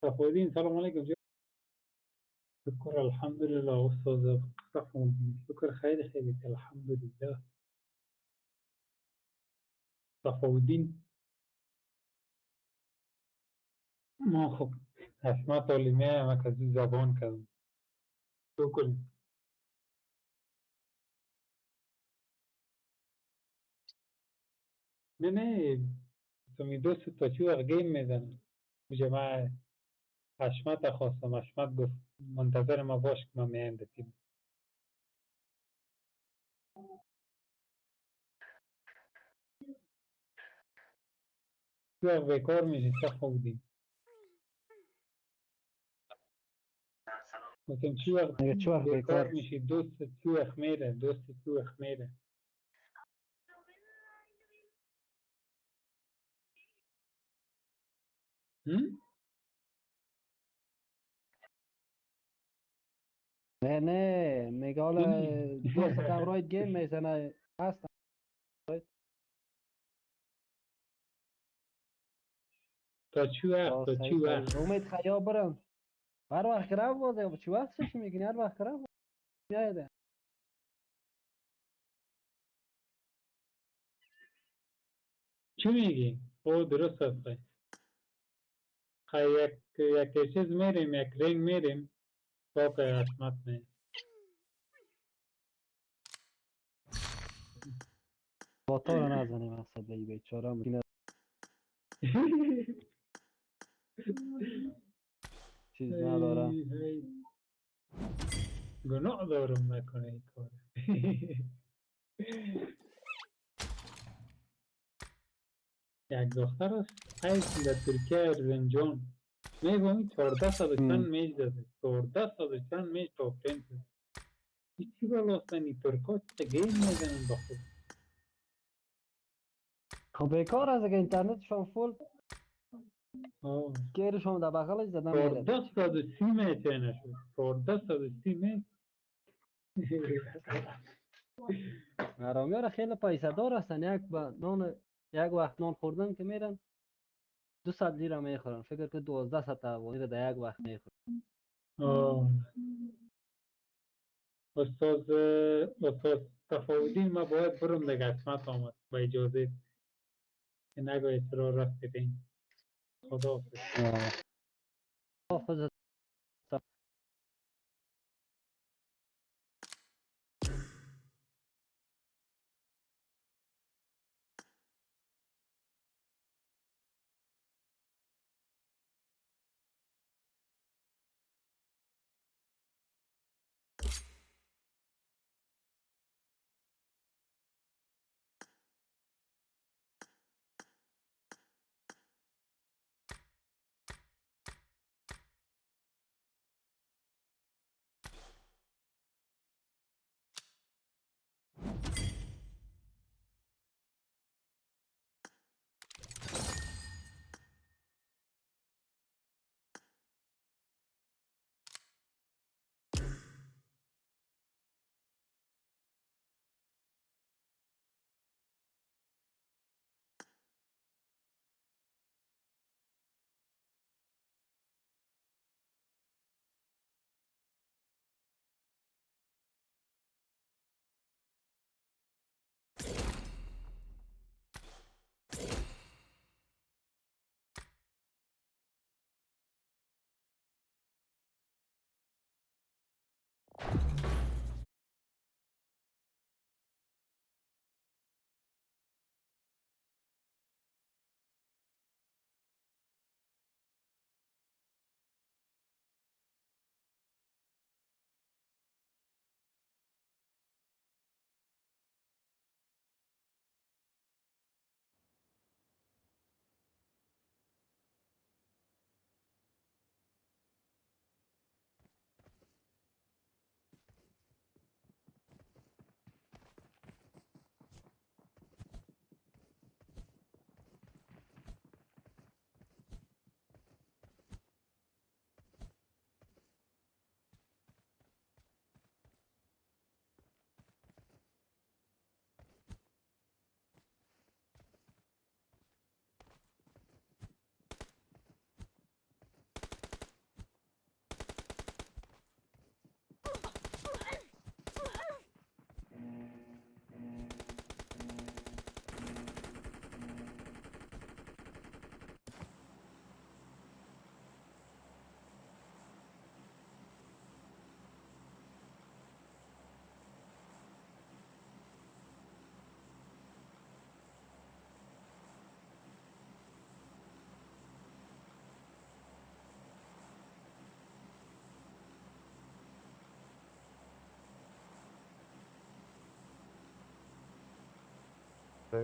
صفودین سلام علیکم. شکر الحمدلله استاد صفودین، شکر خیلی خیلی الحمدلله. صفودین ما خب حشمت عالمیه ما که زبان کردم شکر. نه نه تو دوست تا چی وقت گیم میزنم جماعه حشمت خواستم، حشمت گفت منتظر ما باش که من میایم به تیم. چی وقت بیکار میشی صفودین؟ گفتم چی وقت بیکار میشی؟ دوست چی وقت میره؟ دوست چی وقت میره؟ نه نه میگه حالا دوست همراهت گیم میزنه هست. تا چی وقت؟ تا چی وقت؟ امید خیا برم هر وقت کرم بازه چی وقت چی میگی؟ هر وقت کرم میایده. چی میگی؟ او درست است. خی یک چیز میریم، یک رنگ میریم تا که حشمت می با تا رو نزنیم مقصد به بیچاره ممکنه چیز نداره. گناه دارم نکنه این کار. یک دختر است در ترکیه ارزنجان میگم 1400 چند میج داده، 1400 چند میج تاپ 10 شد. هیچی بالا این ترکا چه گیم میزنن با خود. خب بیکار است که اینترنتشان فول گیرشون در بغلش زدن میره. 1430 میج نشد، 1430 میج. حرامی ها خیلی پیسه دار هستن، یک با نان یک وقت نان خوردن که میرن 200 لیره میخورن، فکر که 1200 افغانی را در یک وقت میخورن. استاد صفاودین ما باید برم دیگه، حتمت آمد با اجازه که نگوید چرا رفتید. خداحافظ. خداحافظ.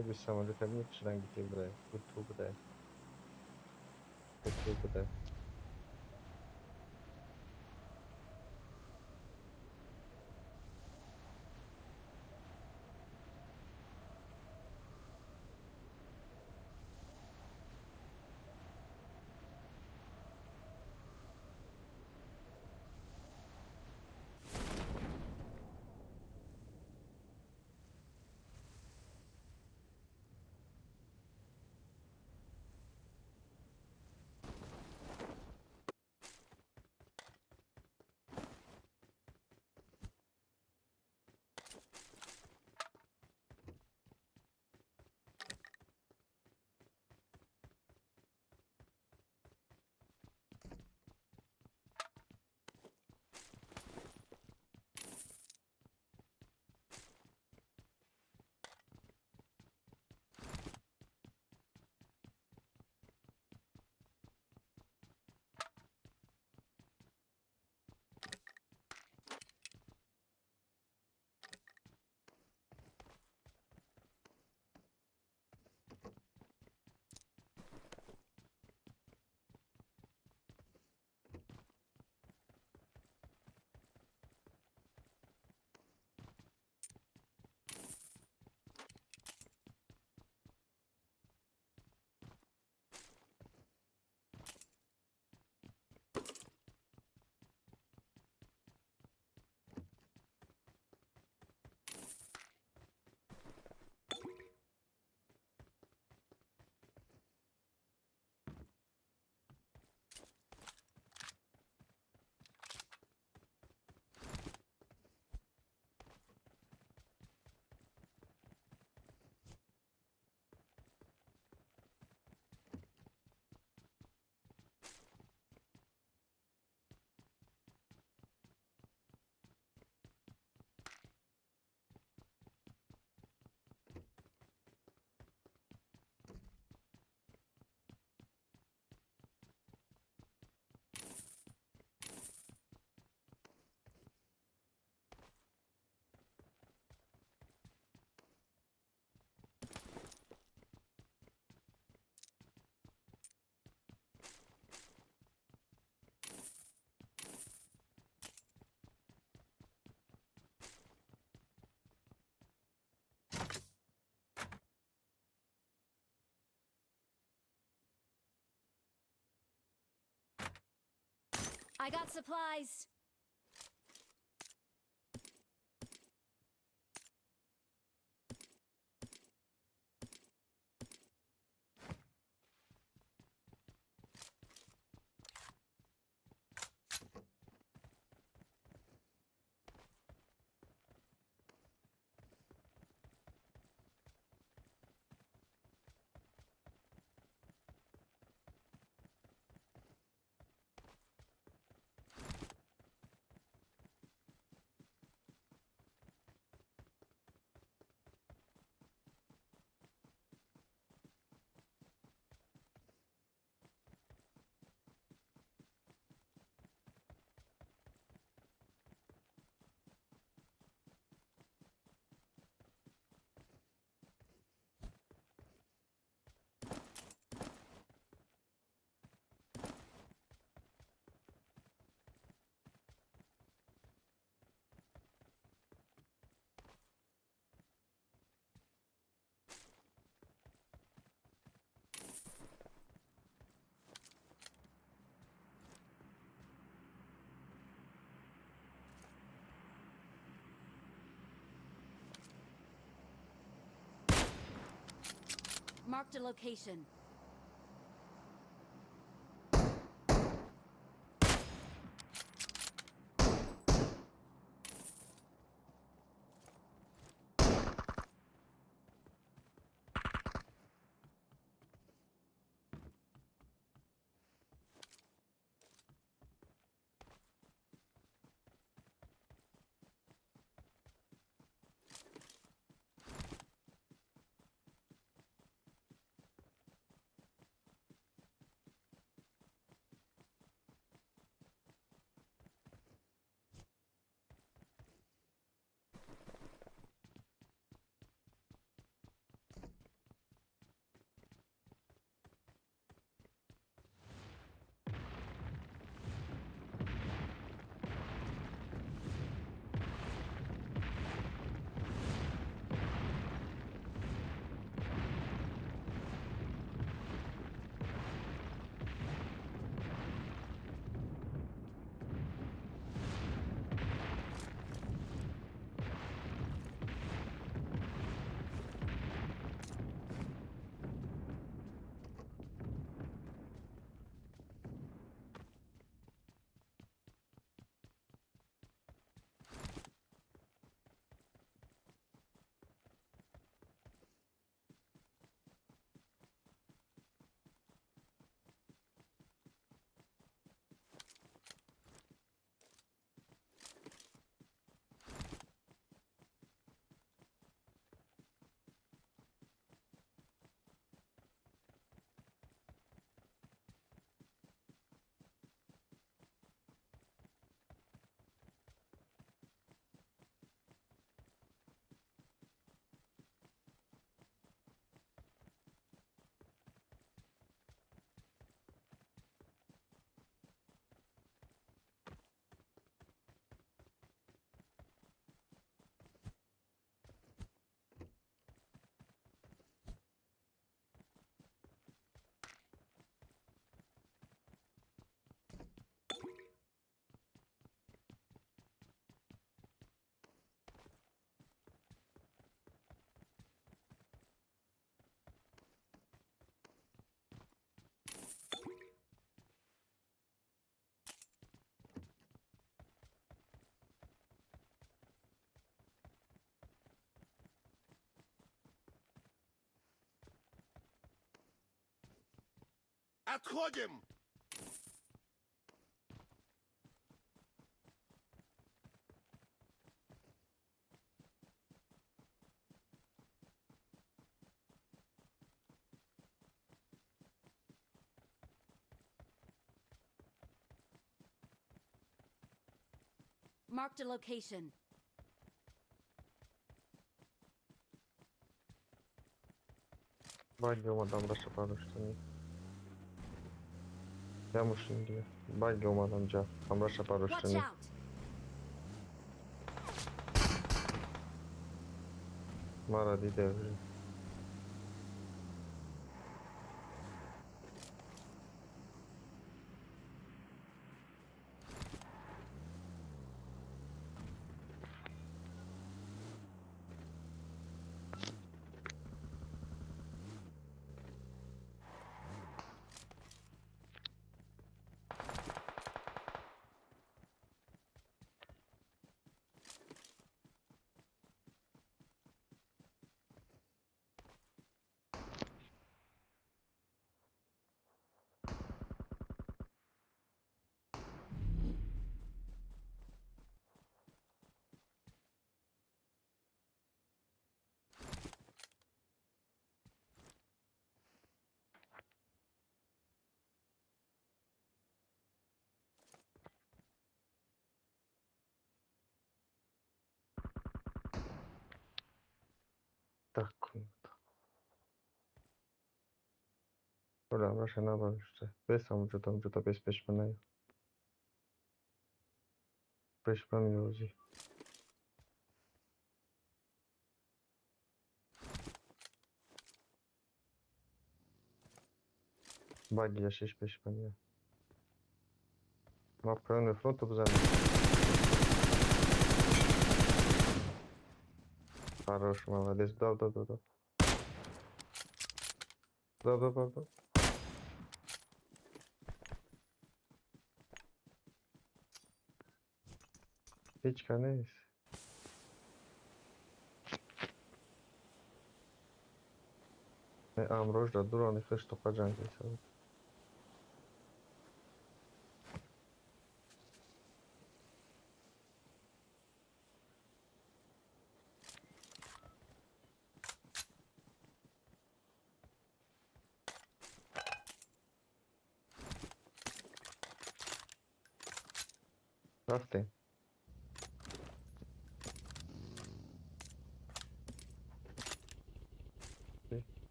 به سمالیت هم یک رنگی که بوده بود تو بوده بود تو بوده. I got supplies. Marked a location. Отходим! Marked a location. باگی اومدم راست پادوشتنی. یا ماشین دیگه. باگی اومدم جا. هم راست Watch پادوشتنی. out! مرا دیده بری. Так. همراهش نباشته بس همونجا تا اونجا تا پیش پیش من پیش من میوزی. باگی شش پیش من ما پایان فرونت بزنیم. Хорош, молодец. Да, да, да, да. Да, да, да, да. هیچ که نیست. امروز در دوران خشت و قجنگ بود. رفتیم.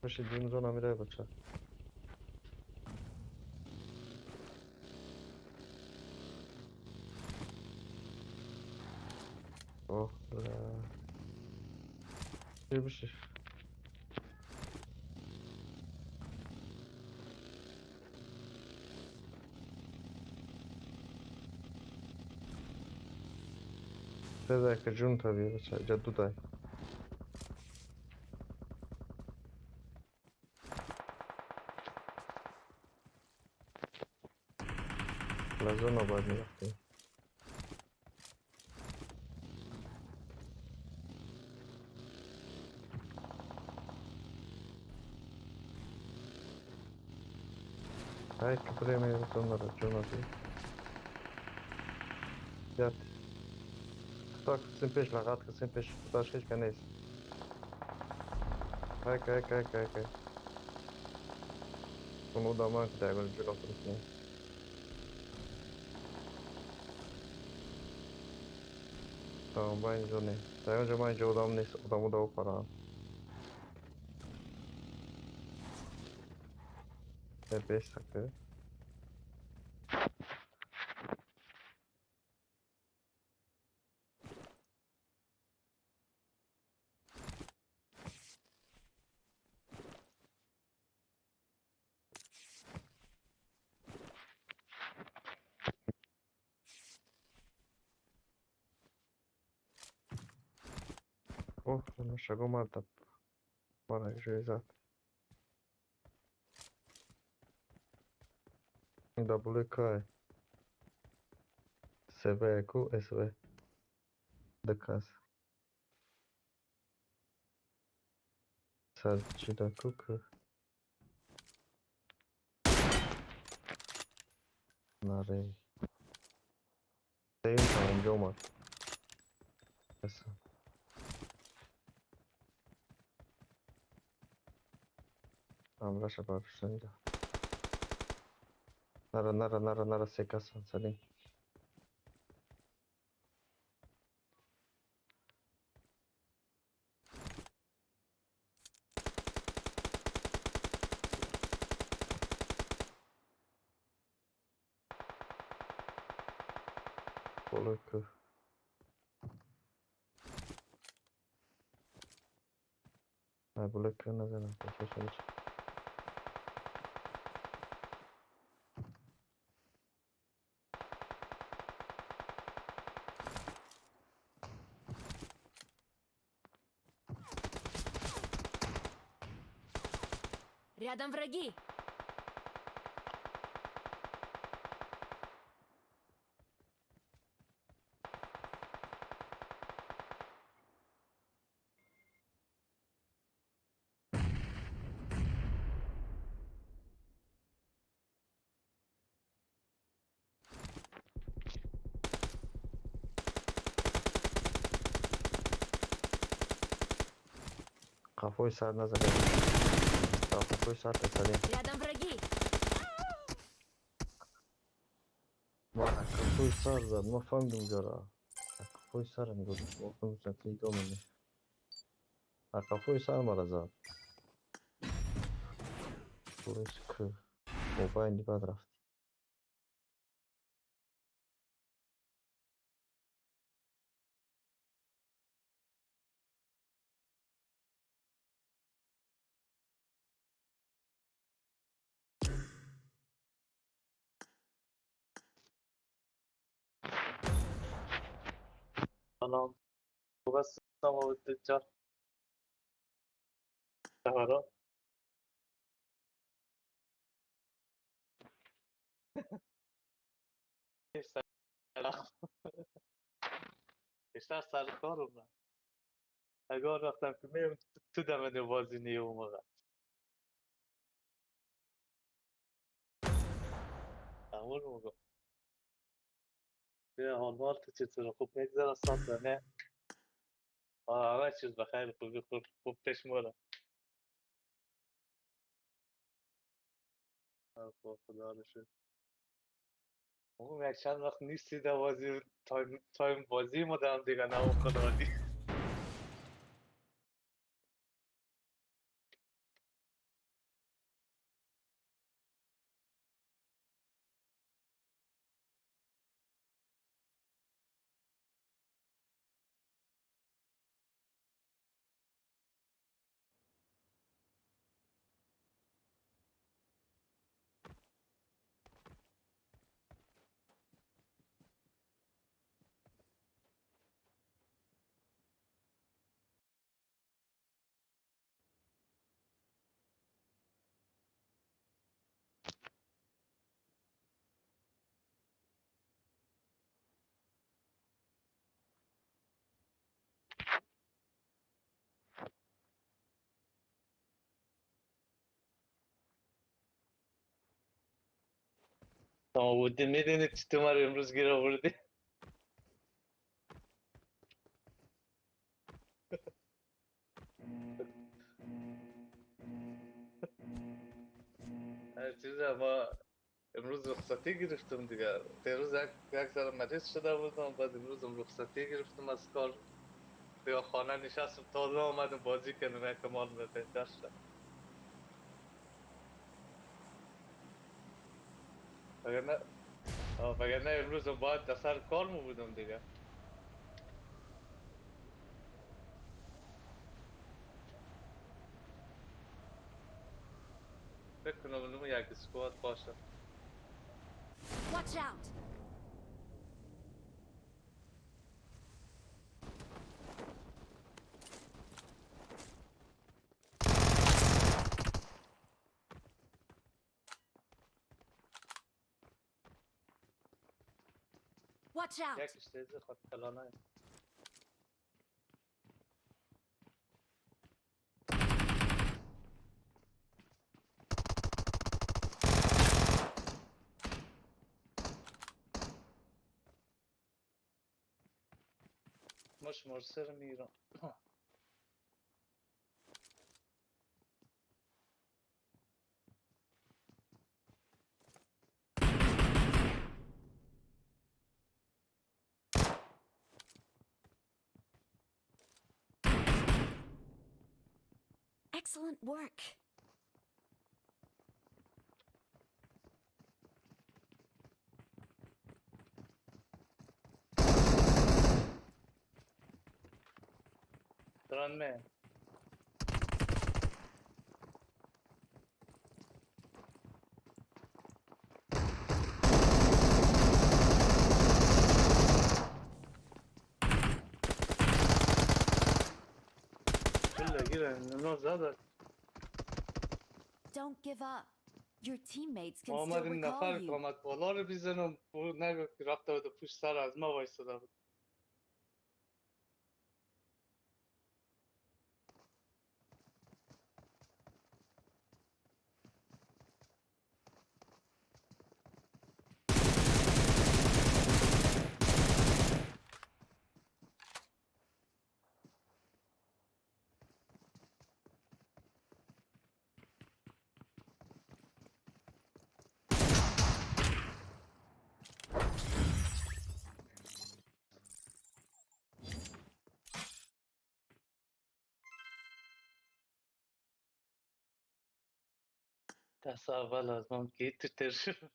باشه جیم زون میره بچه. اوه چی بشه؟ بذار که جون تا بیا بچه جدو دای. لازم باید میرفتیم. های که بریم میرفتم داره جون بیا. یاد. تا کسیم پیش لغات کسیم پیش خداش هیچ که نیست. های که های که های که اون آدم که دقیقا جلو فرستیم. Tamam, با اینجا نیست. دقیقا من اینجا آدم نیست. آدم رو پرم. 5 dakika. Oh, naszego Marta. Marek za. WK SV Q SV دکاس سرچی دکو که نره سیم تا اونجا اومد. بس. همراهش برداشتن. نره نره نره نره، سه کسان سلیم. بالای که نه، بالای که نزنم بچه. Рядом враги! قفوی سر نزنه، قفوی سر تسلیم. Рядом враги! ما قفوی سر زد، ما فهمیدم جرا قفوی سرم گفت، ما فهمیدم دومنه قفوی سر مرا زد. پولیس که موبایل بعد رفت. سلام، خوب هستم جان. خبرا؟ بیشتر سر کارم. من اگر رفتم که میم تو دم بازی نیه اون موقع همون موقع. یه حال مال تو چطور؟ خوب میگذره ساعت نه؟ آه، همه چیز بخیر، خوبی، خوب خوب پیش میره. خب، خدا رو شکر. یک چند وقت نیستی در بازی، تایم بازی ما دارم دیگه نه اون خدا دی. بودی میدونی چطور ما رو امروز گیر آوردی؟ هر چیز ما امروز رخصتی گرفتم دیگه. دیروز یک ذره مریض شده بودم، بعد امروز هم رخصتی گرفتم از کار دیگه، خانه نشستم، تازه آمدم بازی کردم، یک کمال بهتر شد. وگرنه امروز هم باید در سر کار مو بودم دیگه. فکر کنم اونم یک squad باشه. Watch out! Watch out! یک اشتیزی خود کلانه. ما شما رو سر میگیرم. Excellent work. دران می گیره زده. Don't give up. Your teammates can still محمد این recall نفر you. که آمد بالا رو بیزنم، او نگو که رفته بود پشت سر از ما وایستاده بود. دست اول از من که تر شد.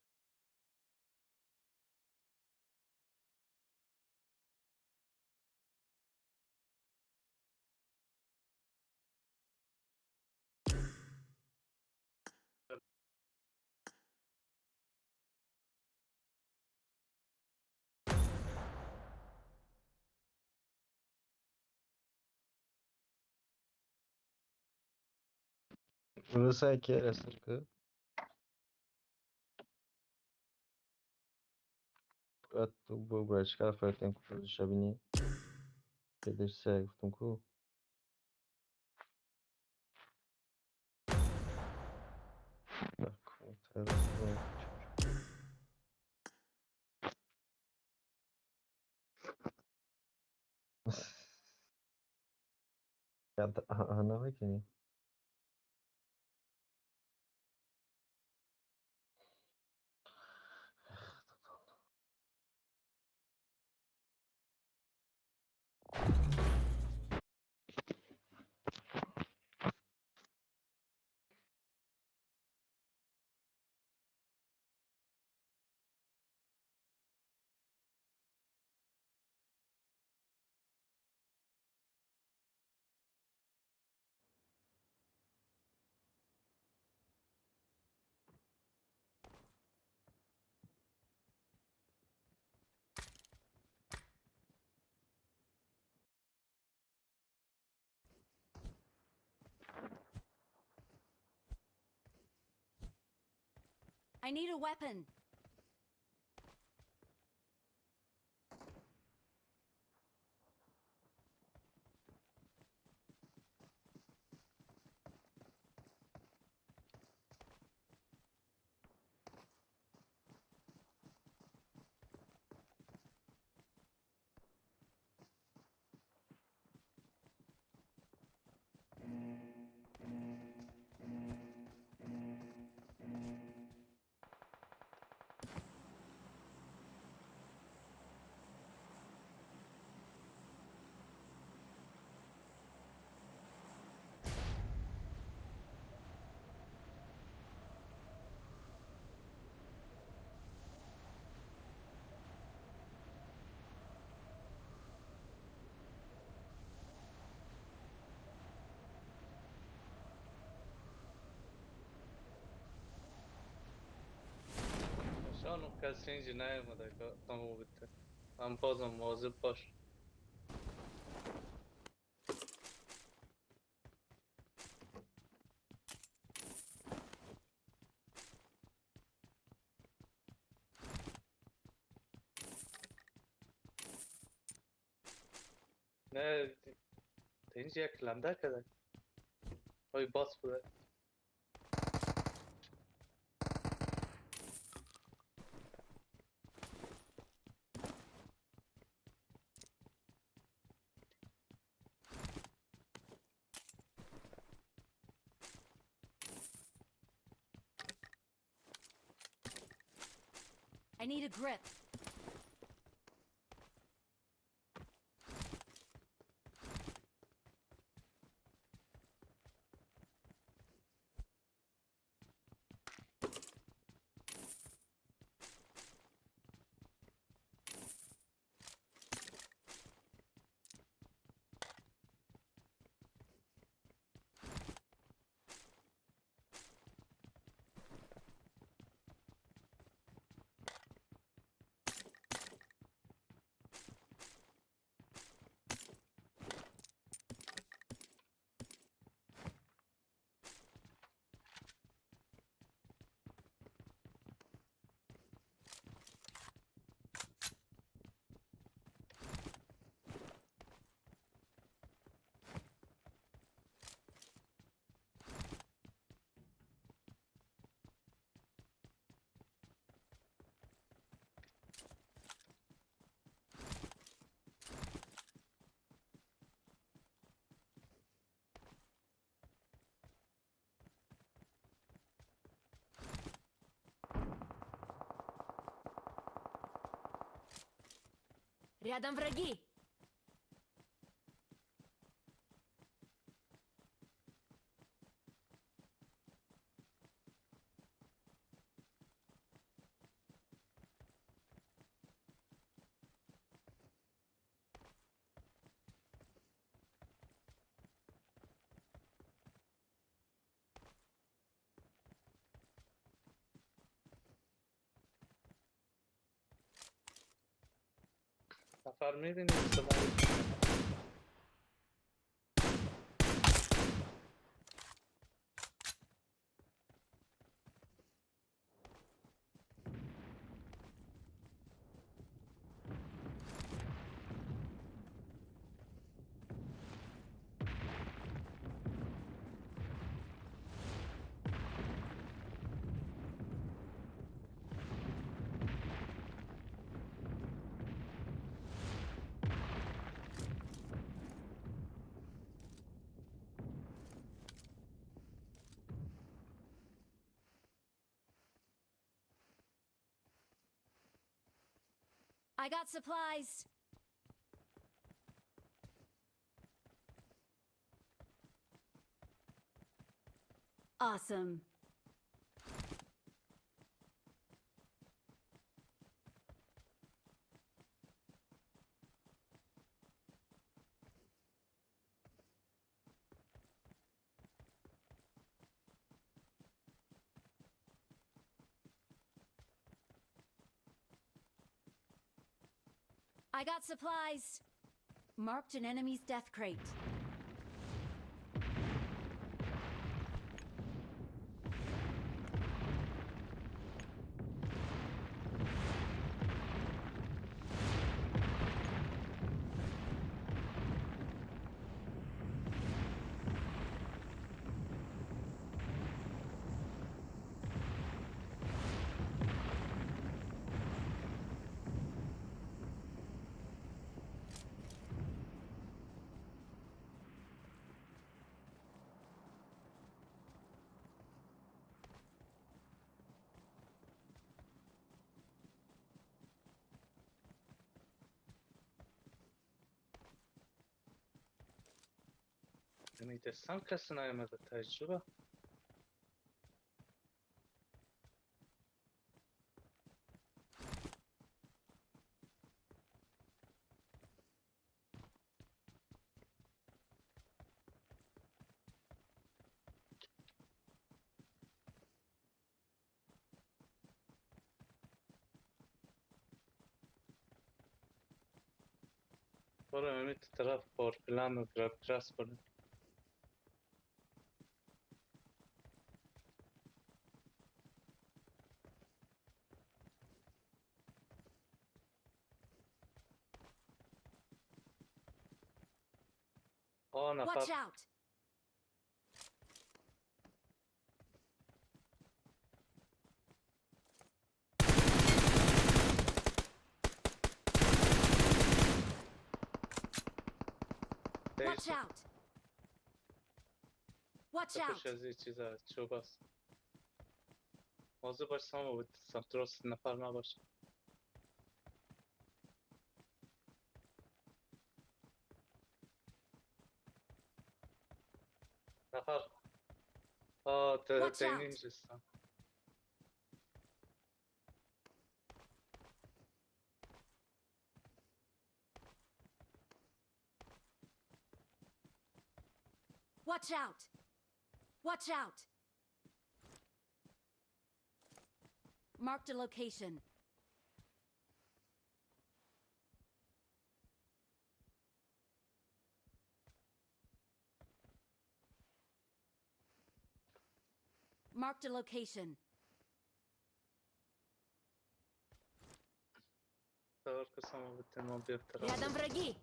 Burası که رسل که باید تو برای چیکار فرتیم که شبینی پدر سه گفتم کو نمیکنی. I need a weapon. شانم کسی اینجا نیومده که تمام بده. من بازم مواظب باش. نه اینجا یک لنده کرده های باز بوده. I need a grip. Рядом враги! نفر میبینی اجتماعی. I got supplies. Awesome. I got supplies. Marked an enemy's death crate. نمیدستم کسی نیامده تجربه. برو امید طرف بار پلان و گراب گراس برو. نفر. Watch out! Watch out! Watch out! پیش از این چیز هست، چوب است. مواظب باش ساما بود سمت راست نفر نباشه. نفر آه تینی نشستم. Watch out! Watch out! Marked a location. Marked a location. Рядом враги.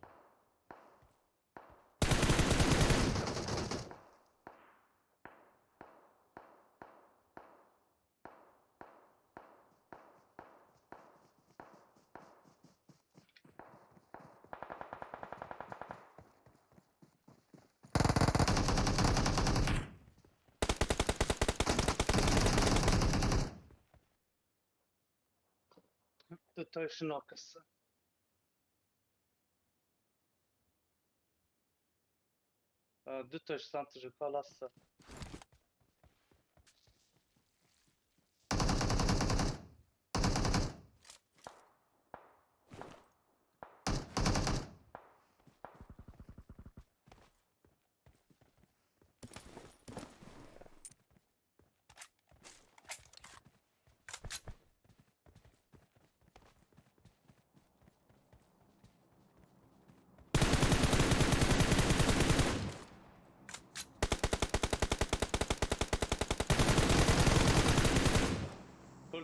دو تایش ناقصه. دو تاش سمت جکال هست.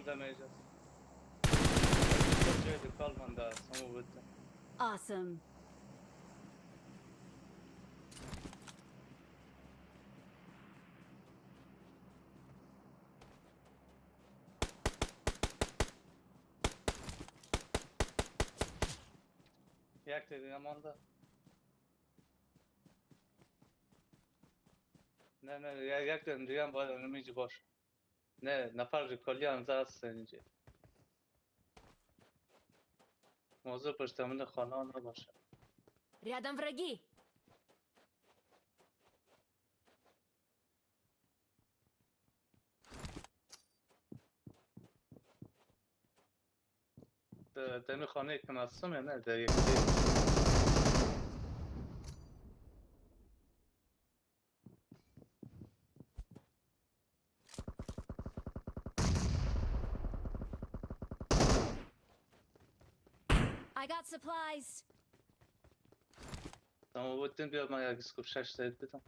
Damage است. جای دکال مانده است. همو بده. Awesome. یک دیگه مانده. نه نه یک دیگه هم باید نمیجی باشه. نه نفر کلی هم هست اینجا. موضوع پشت من خانه ها نباشه. Рядом враги. دمی خانه که هستم یا نه در یک I got supplies. اما بودیم بیا من یک scope 6 ساعت بدم.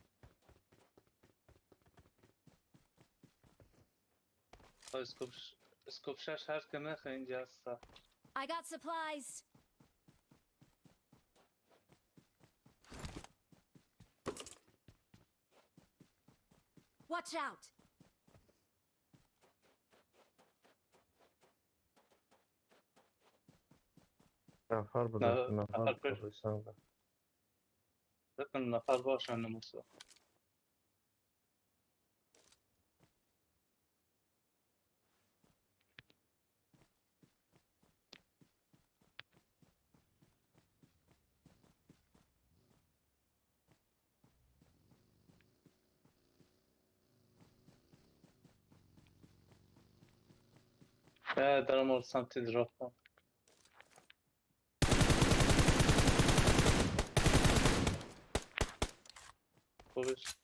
Scope 6 هر که میخواه اینجا هست. I got supplies. Watch out. نفر بوده نه، نفر نفر کش. بوده. بکن نفر باشن نموسا. دارم سمت دراپ. خوبش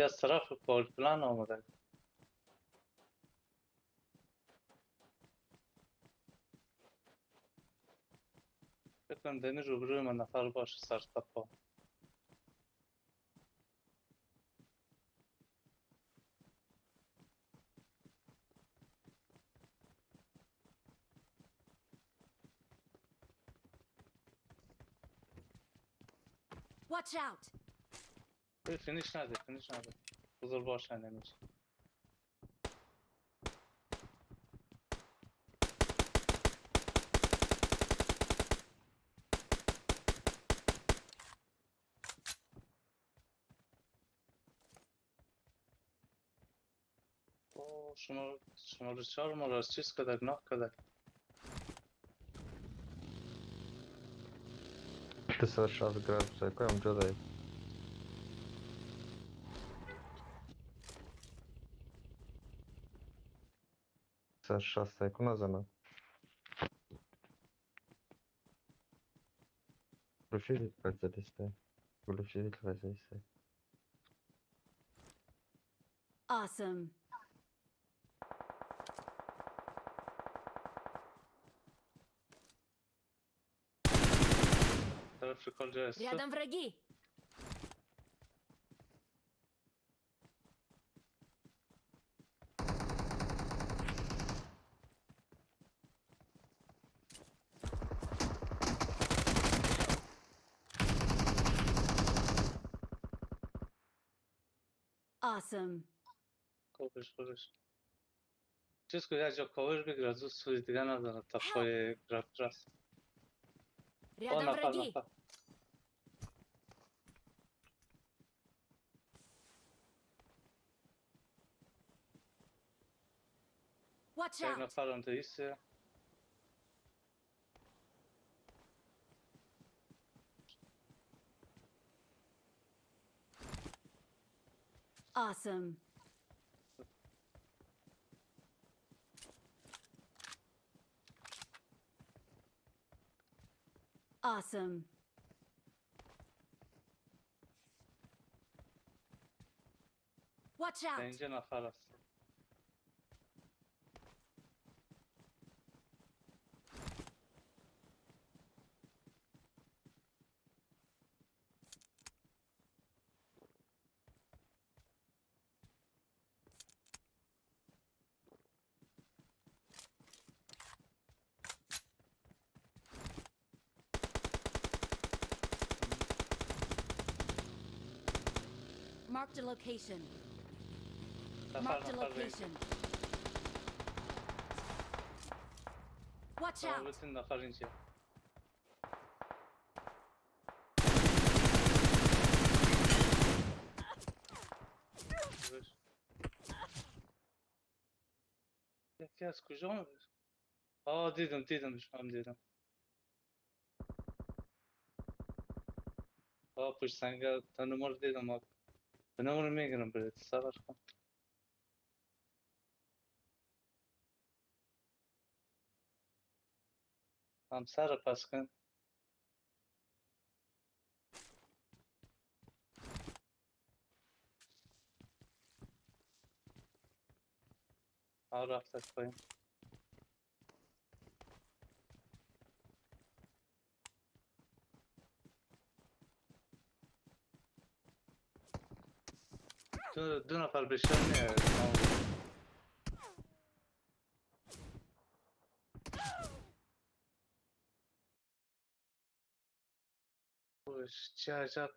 از طرف پول پلان آمده. فکر کنم دنی روبروی من نفر باشه سر تا پا. Watch out. Finish نده finish نده. بذار باشه نمیشه. اوه شما 4 ما را چیز کدک ناک کدک. 260 گرم سایکو هم جا داری. 160 سایکو نزنم. Глушитель специалисты. Глушитель специалисты. Awesome. Рядом враги. Awesome. خوبش خوبش چیز که یک جا کاور بگیر از او سوی دیگه نداره تا پای رفت رست. Рядом враги. Watch یک out. نفر هم ایسته. Awesome. Awesome. Watch out. اینجا نفر است. Marked a location. نفر Marked a نفر اینجا. location. Watch out. بتین نفر اینجا. یکی از کجا اومد؟ آه دیدم دیدمش هم دیدم. آه پشت سنگ تنمر دیدم. آه تنمر میگیرم برات صبر کن. هم سر پس کن. آه رفت پایین. دو نفر بیشتر نه. چه عجب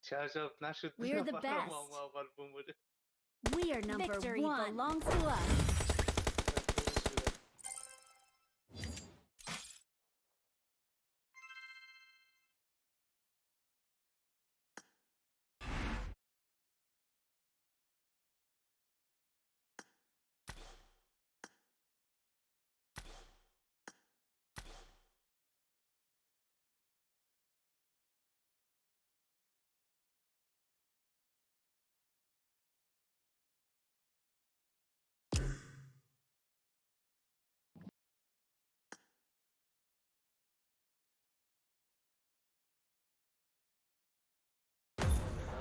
چه عجب نشد. We're the نفر best. ما اول بمونه. We are number Victory one. Belongs to us.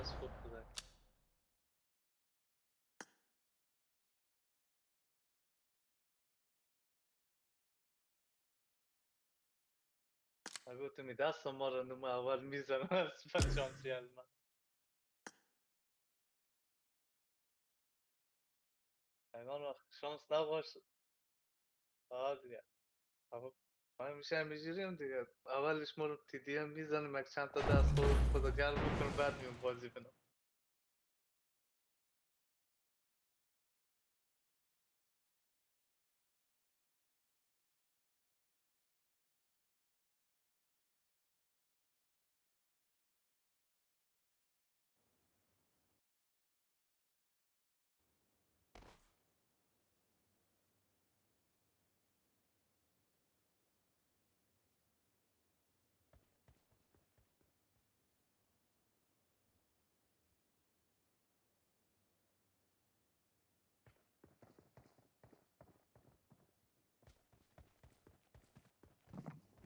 دست خوب بوده. گفتم دست ما رو نمو اول میزنم از شانسی از من. ایمان وقت شانس نباش. آه دیگه ما همیشه همینجوریم دیگه. اولش ما رو تی دی ام میزنیم یک چند تا دست خود خدا گرم بکنم بعد میام بازی کنم.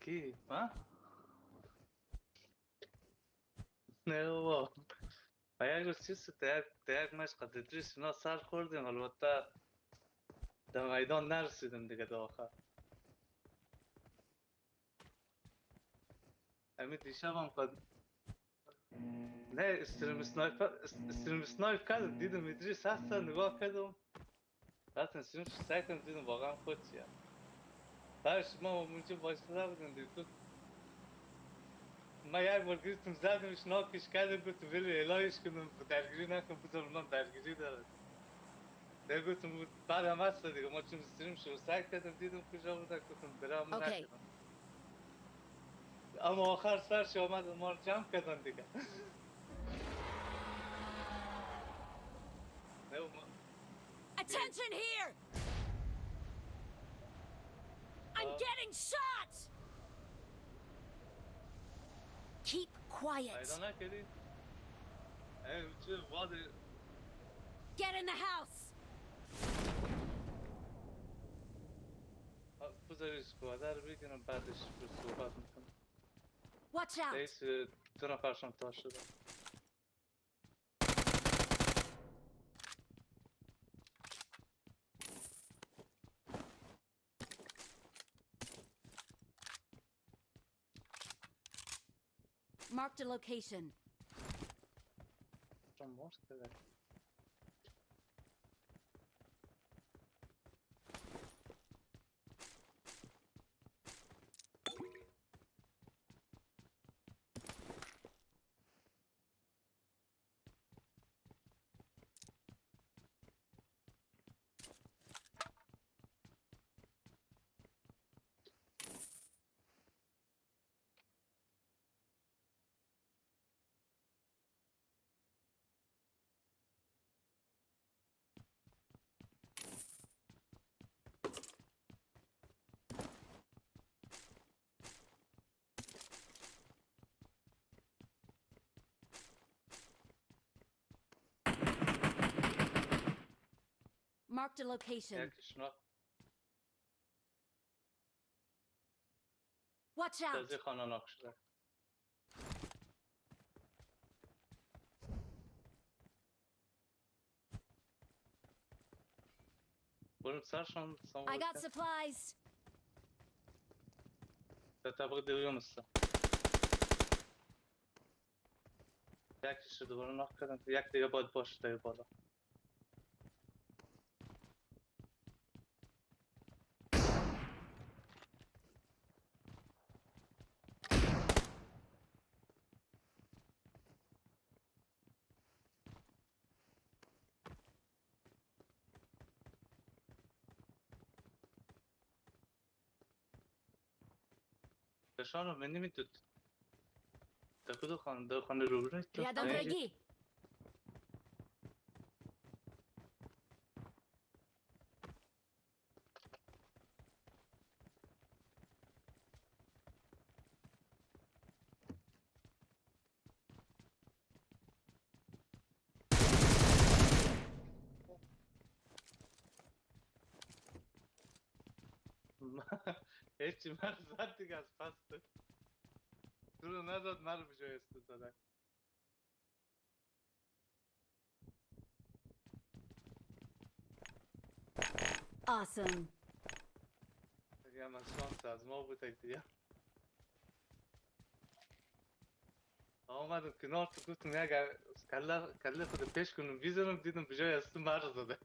کی؟ ها؟ نه بابا و یک روز چیز شد تا یک مشق ادریس اینا سر خوردیم، البته در میدان نرسیدم دیگه تا آخر. همین دیشب هم قد نه stream snipe، stream snipe کردم، دیدم ادریس هستن، نگاه کردم، رفتم stream سعی کردم، دیدم واقعا خود چیه. بعدش ما اونجا وایساده بودیم دیگه، گفت من یک بار گرفتم زدمش ناکش کردم، گفتم ولی الهیش کنم درگیری نکن، بذار من درگیری داره دیگه. گفتم بعد هم هست دیگه، ما چون stream شروع سعی کردم دیدم کجا بودن، گفتم برام okay. نکنم، اما آخر سرش آمد ما رو جمع کردن دیگه. نه ما Attention here! I'm getting shot! Keep quiet. پیدا نکردی؟ ای چه واد Get in the house! بذاری squad ه رو بگیرم بعدش رو صحبت میکنم. Watch out! رئیس دو نفرشان تا شده. Marked a location. چون مرد کرده. Marked a location. یکیش knock Watch out! از خانه knock شده. برم سرشان I got supplies. در طبق دوم است. یکیش رو دوباره knock کردم، یک دیگه باید باشه دیگه بالا. فشار رو نمیدود. در کدوم خانه؟ در خانه روبروی تو؟ Рядом враги. هیچی من زد دیگه از پس تو رو نزد، من رو به جای است زدن. Awesome. دیگه هم از شانس از ما بود دیگه. آمدم کنار تو، گفتم یک کله خود پیش کنم بیزنم، دیدم به جای از تو من رو زده.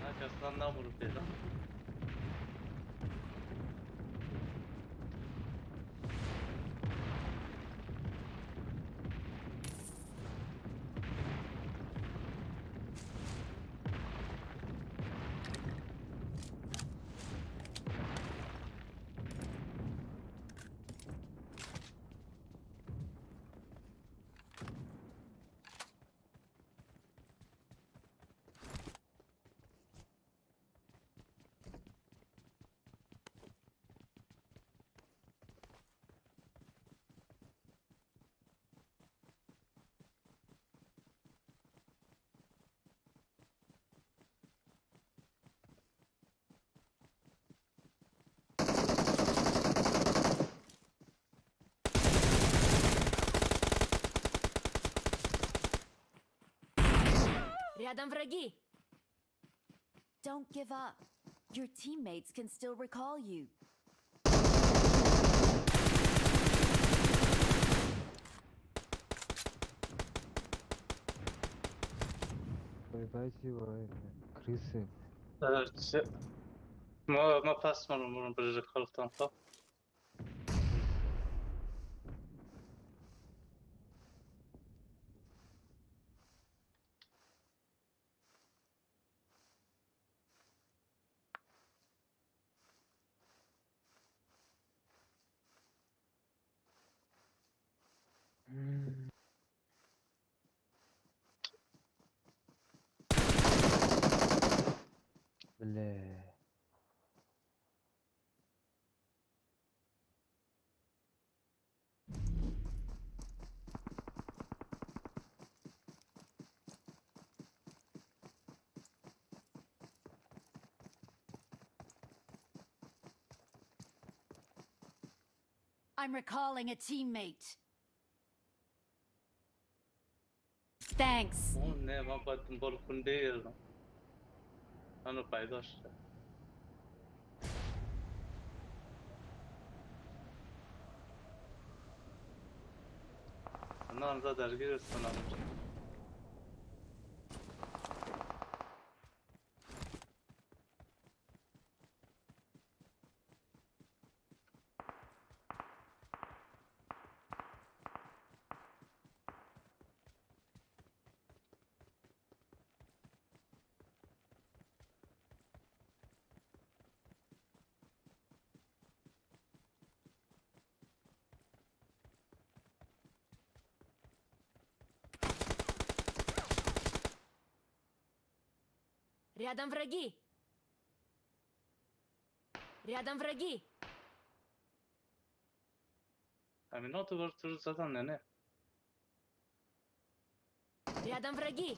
Arkasından vurup dedi. Рядом враги. Don't give up. Your teammates can still recall you. Дайте крысы. ما پس من رو برای کارتان تا Бля. I'm recalling a teammate. Thanks. اون نه من باید دنبال خون بگردم منو پیدا شده نه آنجا درگیر هستن آنجا. Рядом враги. Рядом враги. همینا دوباره تو رو زدن نه نه Рядом враги.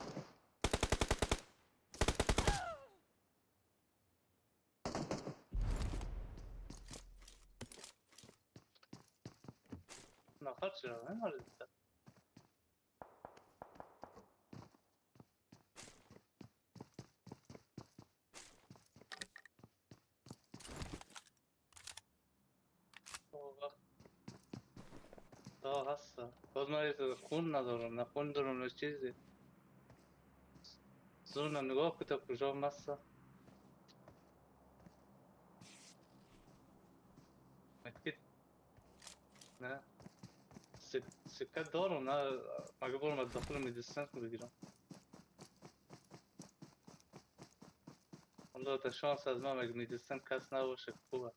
نفر چرا نمارد تا هست باز من یه خون ندارم نه خون دارم نه چیزی زورم نگاه کن تا کجا هست نه سکه دارم نه مگه برم از داخل مدیسن بگیرم والله تا شانس از من مگه مدیسن کس نباشه خوبه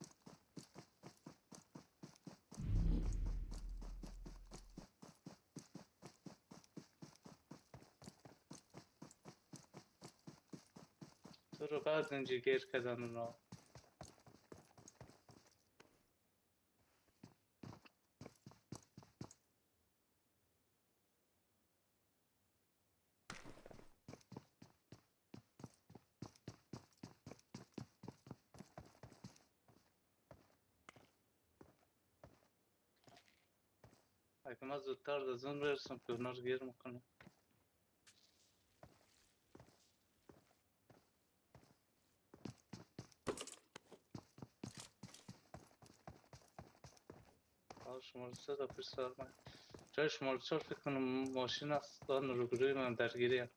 تو رو بعد اینجا گیر کردن اونا اگه من زودتر از اون برسم که اونا رو گیر میکنم شماره 3 تا پیش سر من جای شماره 4 فکر کنم ماشین است دارن روبروی من درگیری هم.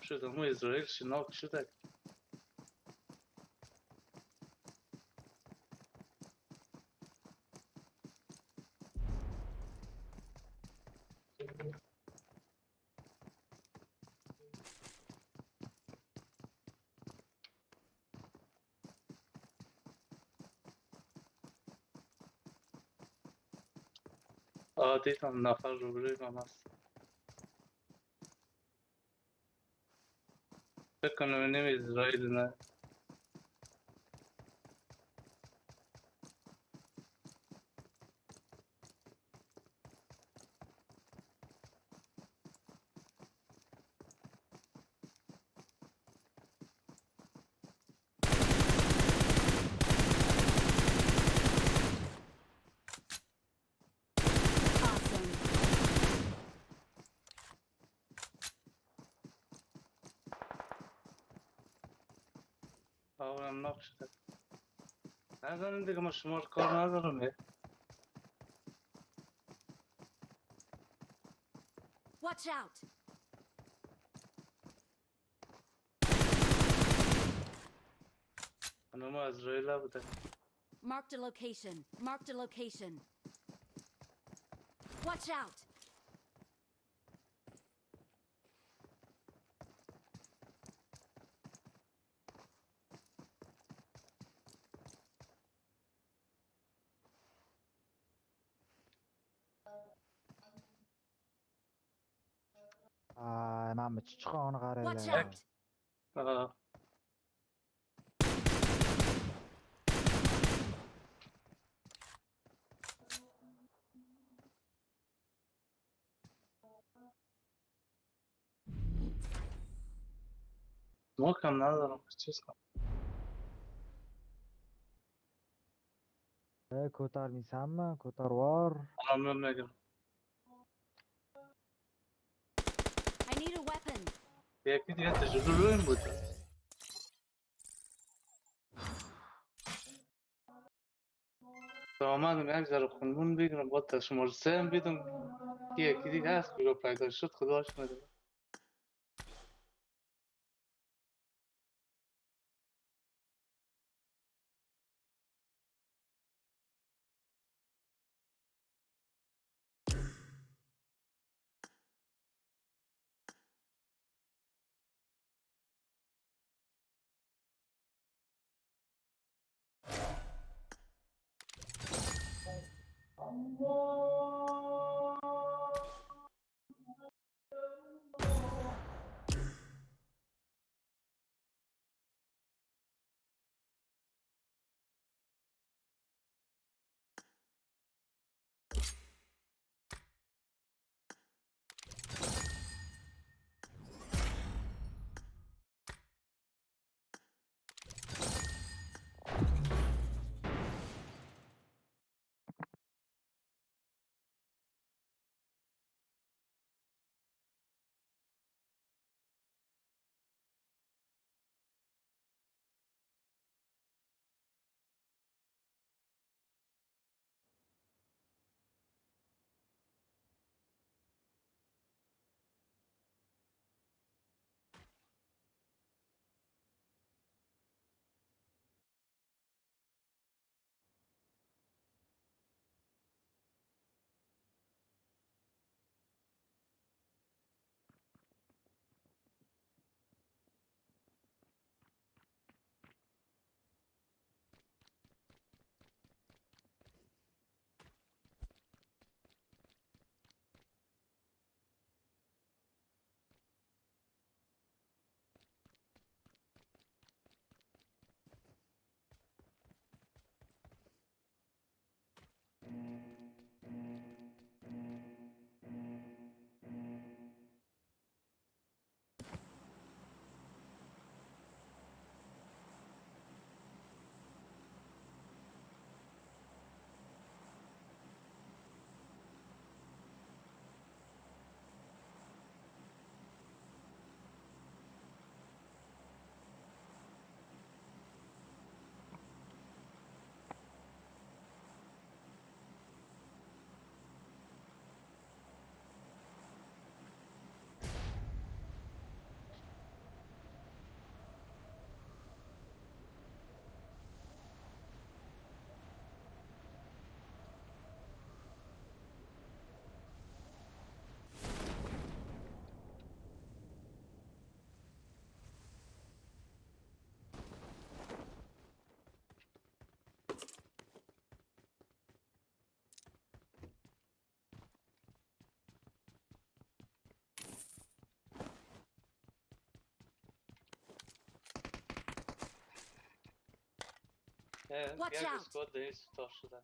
شد همون اسرائیل شناک شده دیدم نفر روبروی من هست فکر کنم نمی اسرائیل نه اونم ناک شده. نزنیم دیگه، ما شما رو کار ندارم. Watch out! خانم ازرائیل بوده. Marked a location. Marked a location. Watch out! Аа, мам чичхон Watch гараа. out! آه. ما کم ندارم چیز کنم. کوتار میسم، کوتار وار. الان میام میگم. I need a weapon. یکی دیگه تجربه روی این بود. تا آمدم یک ذره خونمون بگیرم، باید تا شماره 3 هم بیدم که یکی دیگه هست کجا پیدا شد خداش میدونه. Watch یک out. اسکواد در این ستا شدن.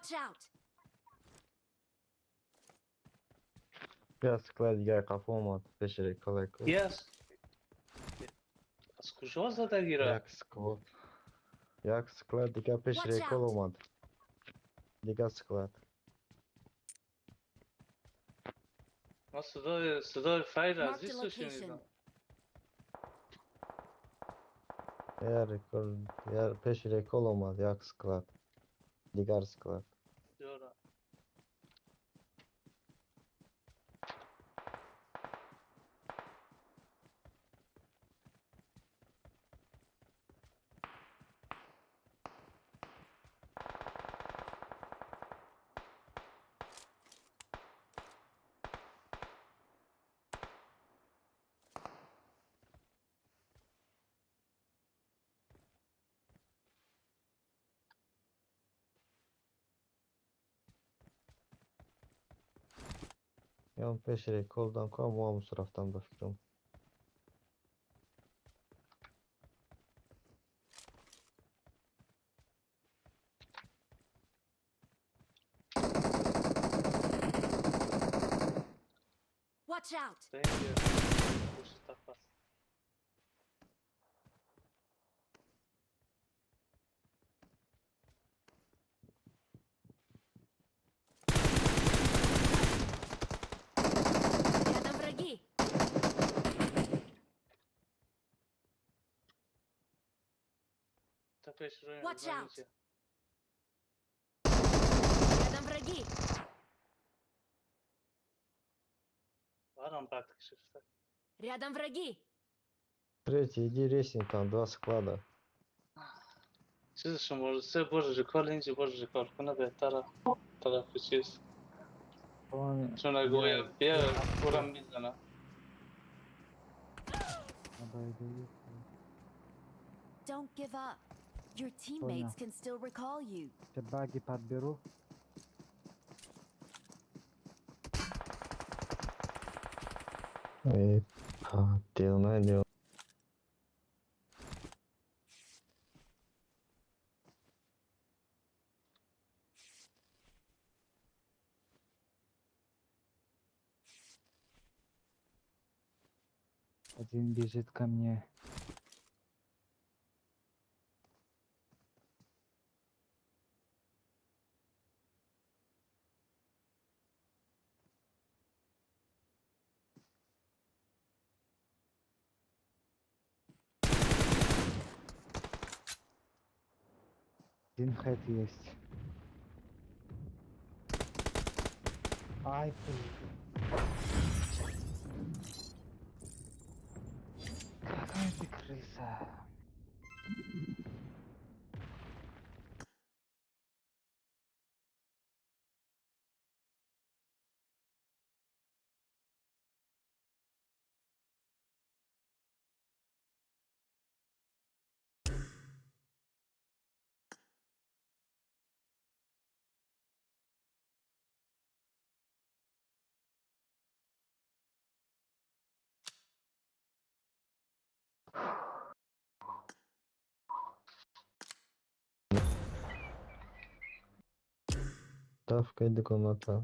Watch out! یه squad دیگه قفا اومد پیش recall. Yes. از کجا زده گیره؟ یک squad، یک squad دیگه پیش Watch recall out. اومد دیگه squad. ما صدای fire از Marked a ایستو location. شنیدم. یه recall، یه پیش recall اومد یک squad دیگر squad. جورا. یا پیش recall دم که ما هم رفتم بفکرم. Watch out! Thank you. پشت تپه. Рядом враги! تپش روی Watch من out. اینجا. Рядом враги! برام بد کشفته. Рядом враги! Третий, иди ресни, там два склада. چیز شما سه بار recall اینجا بار recall کنه بهتره طرف چیز Вон, چون اگه گویا بیا پورم میزنه. обойду их. Don't give up. Your teammates can still recall you. Все баги подберу. ای دیوانه دیوانه. Один бежит ко мне. Один хэт есть. Ай, блин. Какая ты крыса. Давка комната.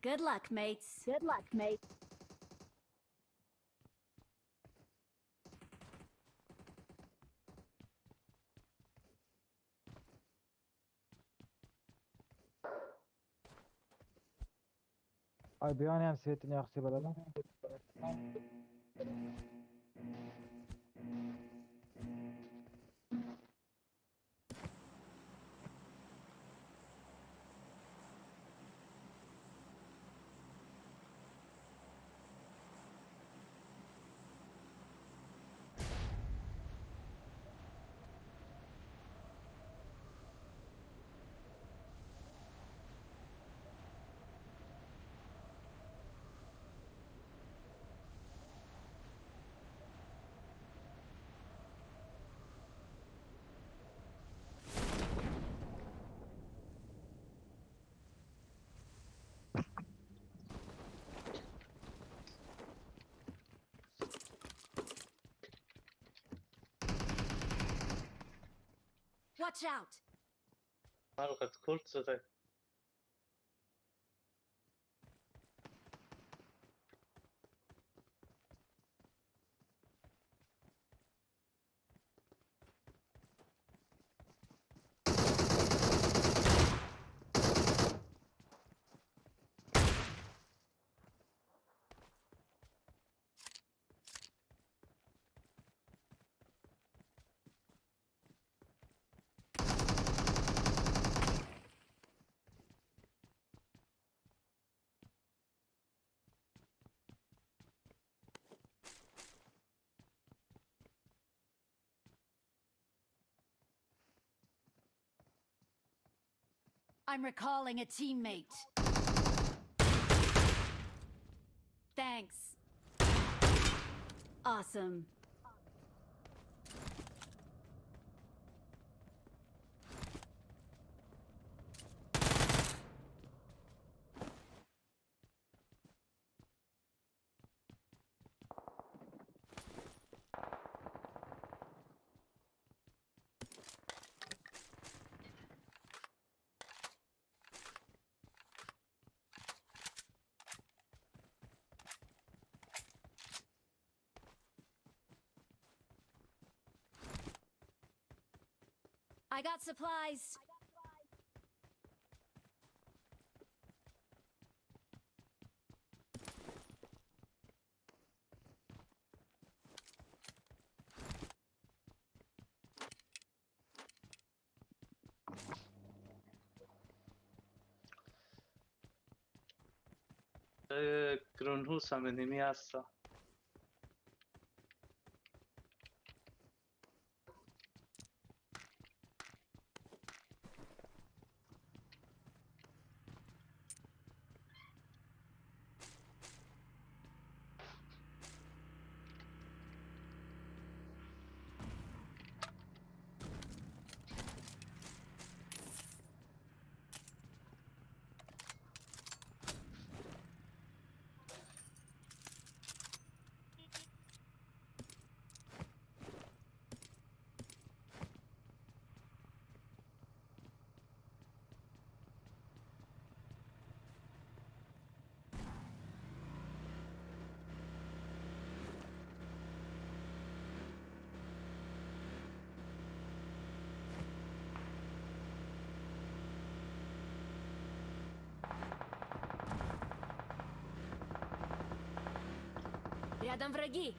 Good luck, mates. Good luck, mates. Albion ham svetini yoqsa bo'ladi. Watch out! مرقت کلت زده. I'm recalling a teammate. Thanks. Awesome. I got supplies. گرونهوس هم نیمی هستا. Рядом враги.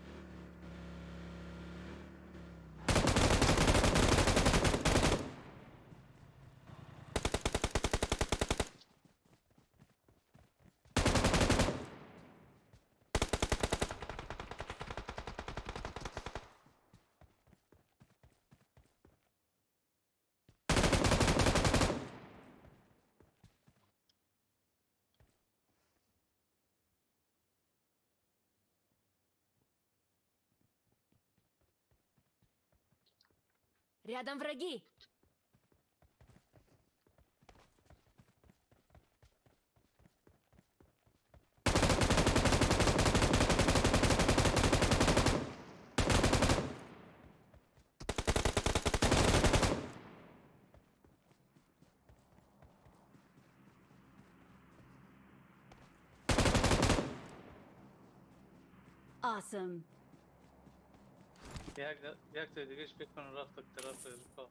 Рядом враги. Awesome. یک تا دیگهش فکر کنم رفت طرف الفا.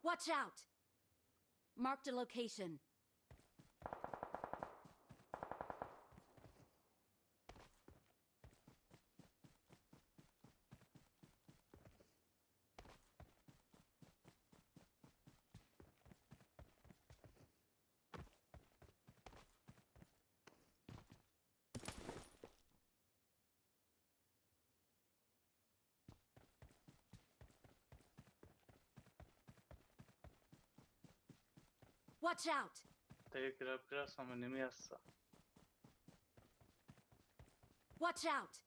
Watch out! Marked a location. Watch out! دیگه گرب گرس هم نمی هست. Watch out!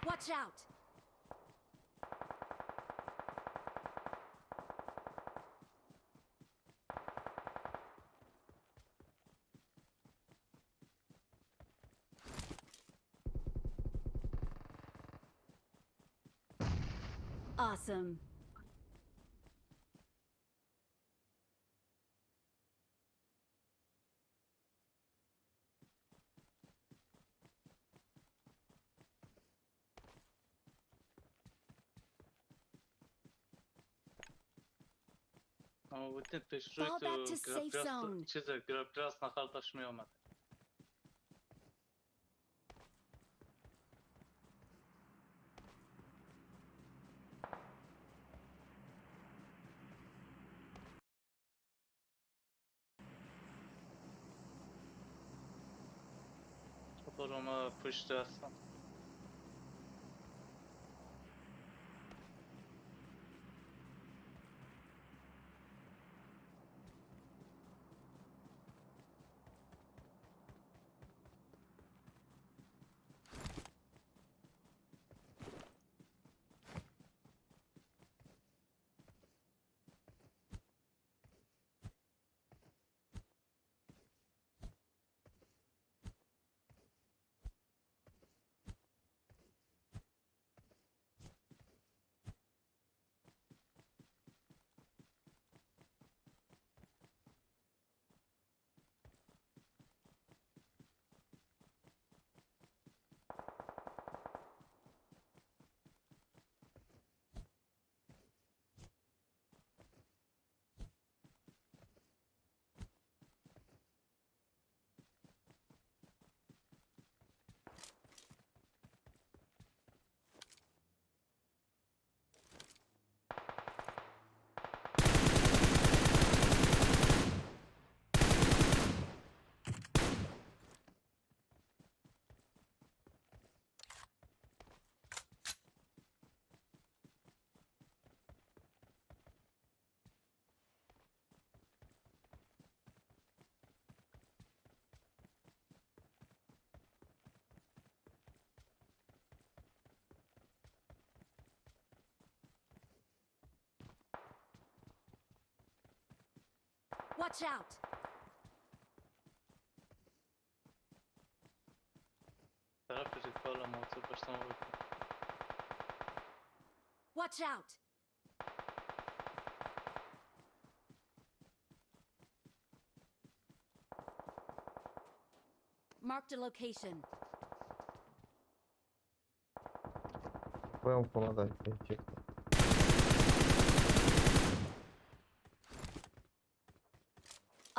Watch out! Awesome. اما بودین پیش روی Fall back تو to safe گرب zone. گرس چیز گرب گرس نخر داشت می آمد. برو ما پشت هستم. Watch out! طرف ریکال موتور پشتم بود. Watch out! Marked a location. پایم خونه داری چک.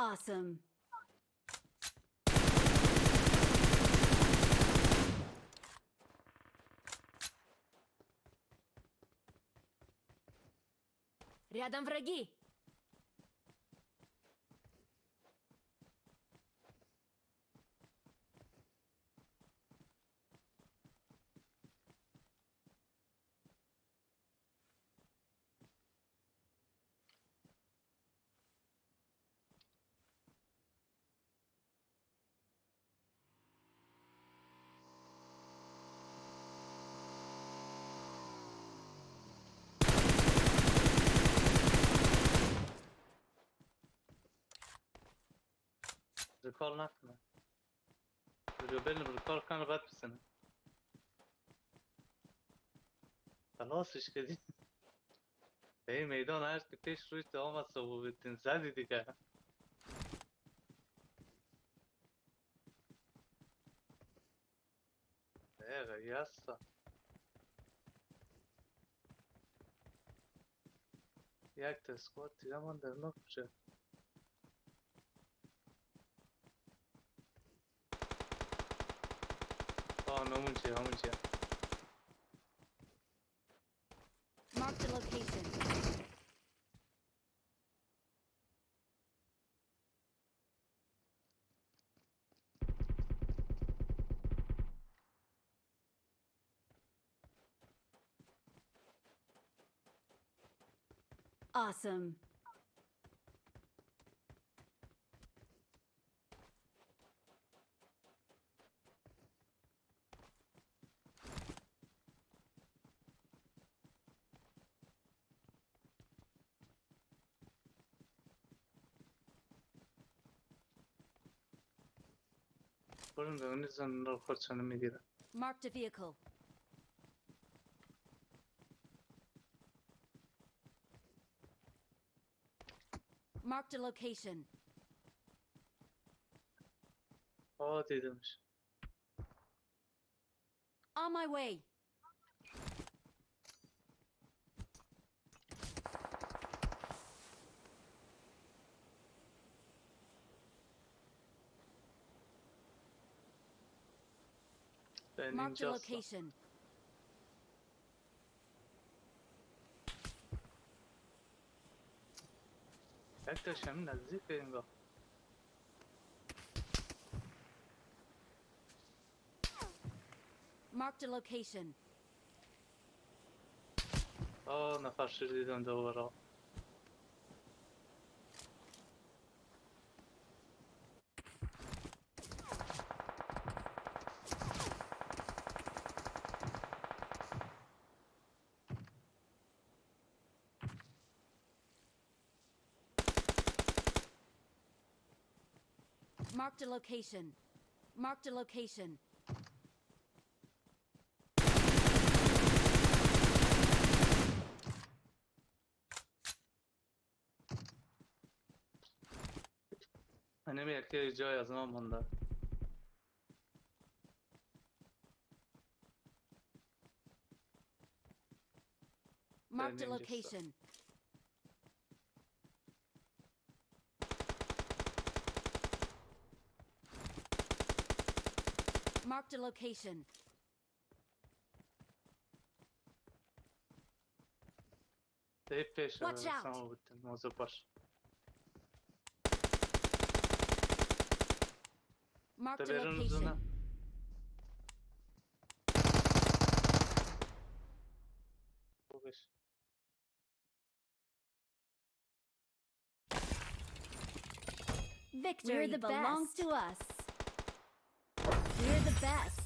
Awesome. Рядом враги. recall نکنه. بریم recall کنه بعد بزنه. خلاصش کردی. به این میدان هر که پیش روی آمد صبح زدی دیگه. دقیقه یستا یک تا squad دیگه من در نکشه. آه همون چیه همون چیه. Marked a location. Awesome. Marked a vehicle. Marked a location. Oh, دیدمش. On my way. Marked a location. یک نزدیک اینگاه. Marked a location. آه نفر شد دیدم دوباره. Marked a location. Marked a location. Enemy یکی جای از ما مونده. Marked a location. Marked a location. Watch out. Marked a location. Victory belongs to us. We're the best.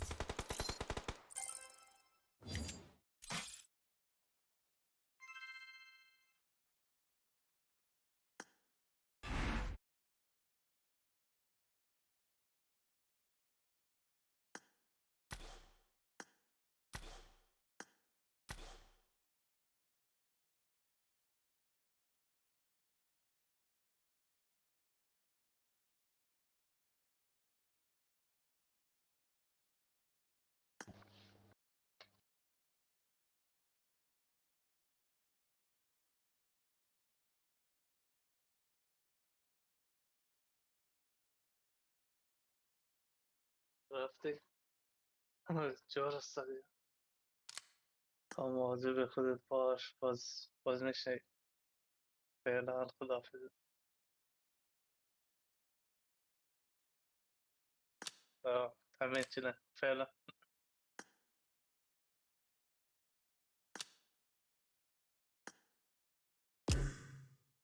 رفتی جا رستدی. تا مواظب خودت باش. باز میشنی. فعلا خداحافظ. همه چی نه فعلا.